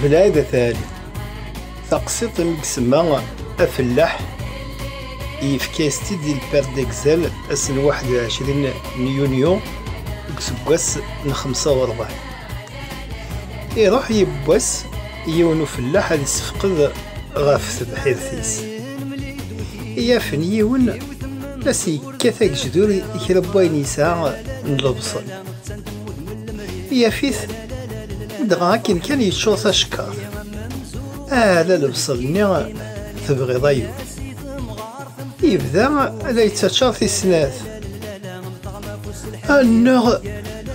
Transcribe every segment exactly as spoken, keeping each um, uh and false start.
Belɛid At Ɛli. Taqsiṭ imi isemma afellaḥ, yefka-yas-tt-id di lpar d'Exelles ass n waḥed u ɛecrin n yunyu deg useggas n xemsa u rebɛin. Iruḥ yiwwas yiwen ufellaḥ ad isefqed ɣef tebḥirt-is. Yafen yiwen la s-yekkat agejdur i kra n wayen yesɛa n lebṣel. Yaf-it, dɣa akken kan yeččur tacekkart. Ala lebṣel-nni tebɣiḍ a yiwet. Yebda la yettaččar tis snat. Annaɣ,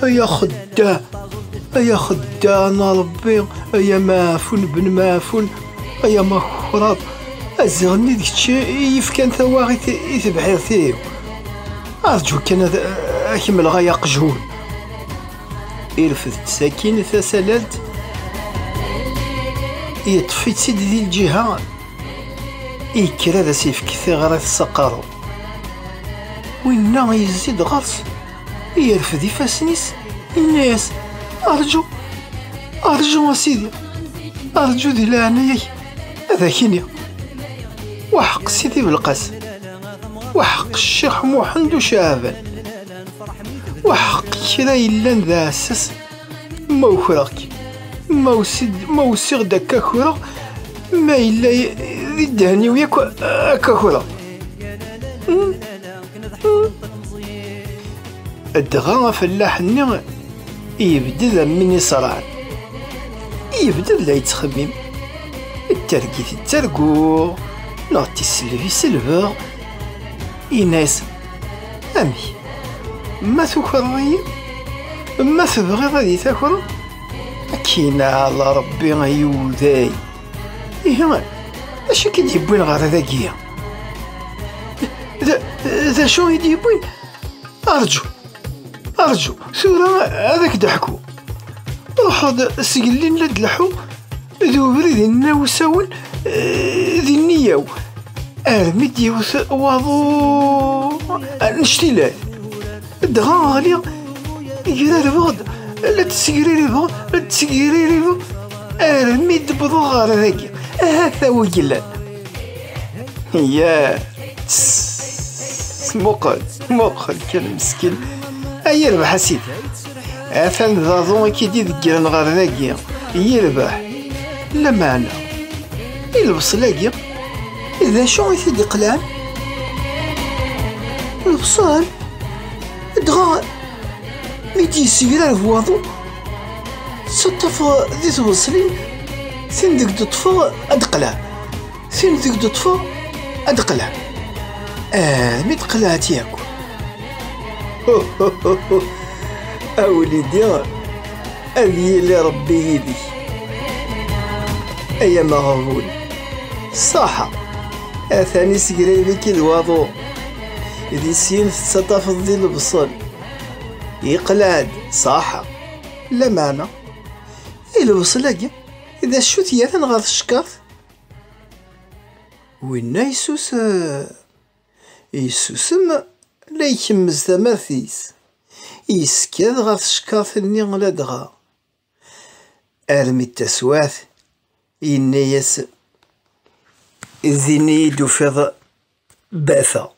ay axeddaɛ, ay axeddaɛ n Ṛebbi, ay amaɛfun ben maɛfun, ay amakṛaḍ, aziɣ-nni d kečč i yefkan tawaɣit i tebḥirt-iw. Arǧu kan ad, ad kemmleɣ ay aqjun. Irfed-d sakin tasalalt, yeṭṭef-itt-id di lǧiha, yekker ad as-yefk tiɣrit s aqerru. Winna yezzi-d ɣer-s, yerfed ifassen-is, yenna-yas: "Arǧu, arǧu a sidi, arǧu di leɛnaya-k, ad ak-iniɣ. Waḥeq Sidi Belqasem, waḥeq Ccix Muḥend Uceɛban, waḥeq kra yellan d aɛessas, ma ukreɣ-k, ma usi-d, ma usiɣ-d akka kureɣ, ma yella di ddehn-iw yakk akka kureɣ." Dɣa afellaḥ-nni yebded am win iṣerɛen. Yebded la yettxemmim. D targit i ttarguɣ, neɣ d tiselbi i selbeɣ? Yenna-yas: "Amek? Ma tukreḍ-iyi? Ma tebɣiḍ ad iyi-takreḍ? Ad k-yenɛel Ṛebbi ay uday! Ihi, acu i k-id-yewwin ɣer dagi? D, d acu i d-yewwin? Arǧu, arǧu, tura ad ak-d-ḥkuɣ. Ruḥeɣ-d seg llin la d-leḥḥuɣ di ubrid-nni usawen, eh, di nniya-w, armi d-yewwet waḍu annect-ilat. Dɣa ɣliɣ, grarbeɣ-d, la d-ssegriribeɣ, la d-ssegriribeɣ, armi d-wwḍeɣ ɣer dagi. Ahat a wi yellan." Ya, tss, muqel, muqel kan meskin. Ay irbeḥ a sidi. Atan d aḍu i k-id-ideggren ɣer dagi. Yirbeḥ. Lameɛna, i lebṣel-agi, d acu i t-id-iqelɛen? Lebṣel? Dɣa mi d-yessegrareb waḍu, tettaṭṭafeḍ di tbeṣlin, tin deg d-ṭṭfeɣ ad d-qleɛ, tin deg d-ṭṭfeɣ ad d-qleɛ, armi d-qelɛet yakk. A wlidi, ad yili Ṛebbi yid-k. Ay ameɣbun, ṣaḥa, atan isegrareb-ik-id waḍu, di syin tettaṭṭafeḍ di lebṣel. Iqleɛ-d, ṣaḥa. Lameɛna, i lebṣel-agi, d acu t-yerran ɣer tcekkart? Winna yessusem, yessusem, la ikemmez tamart-is. Yeskad ɣer tcekkart-nni ladɣa. Armi d taswiɛt, yenna-yas: "Din i yi-d-tufiḍ bateɣ."